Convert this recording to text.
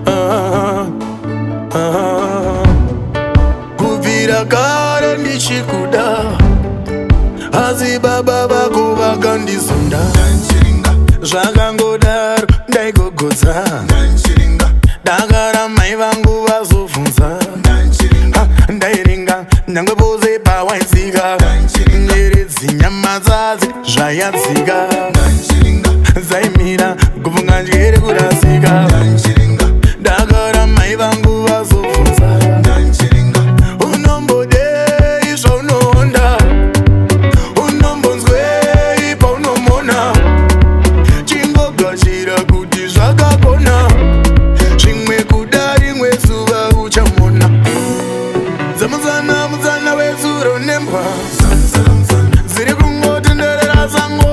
Ah, ah. Kubvira kare ndichikuda, asi baba vako vakandizonda. Zvakangodaro ndaigogodza, dakara mai vangu vazobvunza. Ah, ndairinga nyangwe pose pawaitsika, nyeredzi nyama dzadzi zvayadzika, dzaimira kufunga njere kurasika. Dakara mai vangu vazobvunza, unombodei zvaunoonda, unombonzwei paunomona? Chingogashira kuti zvakakona, zvimwe kuda rimwe zuva uchamona. Dzamutsana mutsana wetsuro nembwa dziri kungotenderera sango.